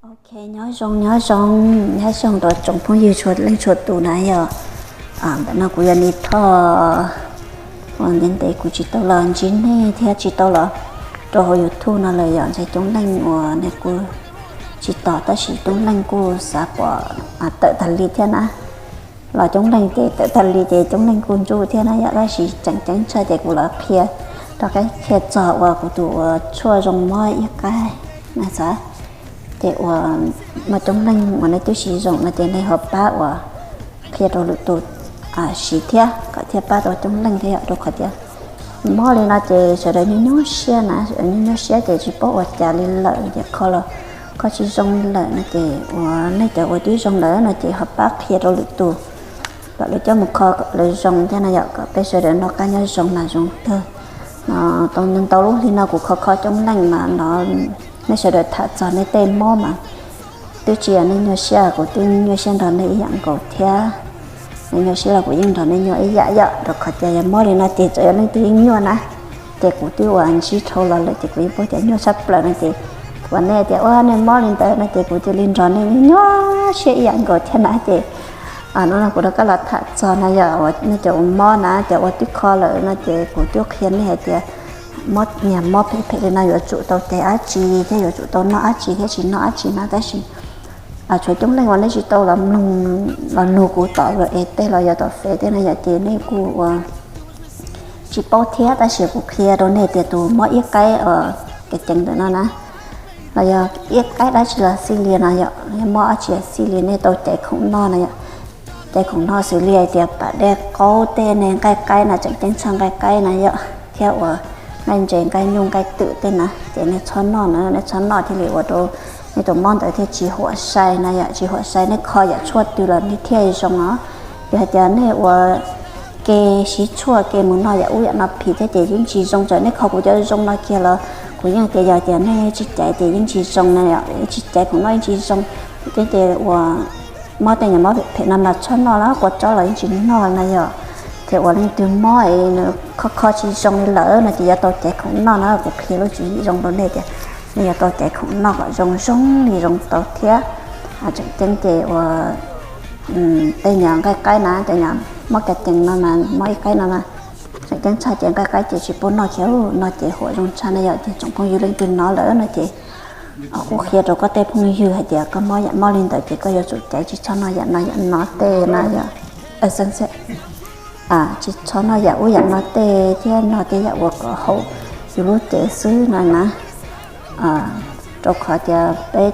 Ok, nyob zoo nyob zoo, nyob zoo rau tsoom phooj ywg txhua leej txhua tus na yog. Ntawm no kuv yog Nis Thoj, uas ntev ntev kuv tsis tau los ntsib nej thiab tsis tau los rau hauv YouTube no lawm yog ntshe coob leej uas nej kuj tsis tos tab sis coob leej kuj xav pom tawm tag li thiab na. Los coob leej ces tawm tag li ces coob leej kuj ntsuj thiab na yom, tab sis tseem ceeb tshaj ces kuv los qhia rau qhia txog uas kuv tus uas tshuaj zoo mob ib qaib na xav. Ces uas muaj coob leej uas nej twb siv zoo no ces nej ho pab uas qhia rau lwm tus siv thiab kom thiaj pab tau coob leej thiab yom, rau qhov tias mob li no ces sawv daws nyuaj nyuaj siab na, sawv daws nyuaj nyuaj siab ces tsis paub ua cas li lawm ces kho los kho tsis zoo li lawm no ces uas nej cov uas twb zoo lawm no ces ho pab qhia rau lwm tus kom lawv coj mus kho kom lawv zoo thiab no yom, kom peb sawv daws noj qab nyob zoo mas zoo kawg. No tau ntau lub hli no kuv kho kho coob leej mas no nej sawv daws tham txog nej tej mob mas twb tsis yog nej nyuaj siab, kuv twb nyuaj siab nrog nej ib yam nkaus thiab. Nej nyuaj siab los kuv yeej nrog nej nyuaj ib yam yom, rau qhov tias yog mob li no ces txawm yog leej twg yeej nyuaj na. Ces kuv twb uas ntsib dhau los lawm ces kuv yeej paub tias nyuaj tshaj plaws no ces uas nej tias ua nej mob li ntawd no ces kuv cia li nrog nej nyuaj siab ib yam nkaus thiab na ces no kuv rov qab los tham txog no yog uas nej cov uas mob na, cov uas twb kho lawm no ces kuv twb qhia nej hais tias mob niag mob phem phem li no yuav tsum tau caiv dab tsi thiab yuav tsum tau noj dab tsi thiab tsis noj dab tsi na, tab sis tshuav coob leej uas nej tsis tau los mloog los nug kuv tom los es tej los yog tom fev tej no yom ces nej kuj ua tsis paub thiab, tab sis kuv qhia rau nej tias tus mob ib qaib uas kev ceev ntawm no na, los yog ib qaib dab tsi los xij li no yom, mob dab tsi los xij li nej tau caiv khoom noj no yom. Caiv khoom noj xws li hais tias pam dej qaub tej ne, nqaij qaib na, tseem ceeb tshaj nqaij qaib na yom, thiab uas nqaij ntses nqaij nyuj nqaij twm tej na ces nej txhob noj na, nej txhob noj thiaj li ua rau nej tus mob ntawd thiaj tsis huam sai na yom, tsis huam sai. Nej kho yam tshuaj twg los nej thiaj zoo os. Yog hais tias nej ua ke siv tshuaj ke mus noj yam ub yam no phim thiab ces yeej tsis zoo, txawm nej kho kuv cov zoo no kiag los kuv yeej tias yog tias nej tsis caiv ces yeej tsis zoo na yom, tsis caiv khoom noj yeej tsis zoo. Ces ces uas mob tej nyuag mob phem phem no mas txhob noj los kua txob los yeej tsis noj na yom. Ces uas leej twg mob es nws kho kho tsis zoo li lawm no ces yuav tau caiv khoom noj na, kuv qhia lub tswv yim zoo rau nej tias nej yuav tau caiv khoom noj kom zoo zoo li zoo tau thiab. Tseem ceeb ces uas tej nyuag nqaij qaib na, cov nyuag mob ka cees no mas mob ib qaib no mas tseem ceeb tshaj ces nqaij qaib ces tsis pub noj kiag no ces huam zoo tshaj na yom. Ces tsoom phooj ywg leej twg nov lawm no ces kuv qhia rau koj tej phooj ywg hais tias koj mob yam mob li ntawd ces koj yuav tsum caiv tsis txhob noj yam no yam no tej na yom. Tsis txhob noj yam ub yam no tej thiab noj tej yam uas kom haum yus lub cev xwb no na. Rau qhov tias peb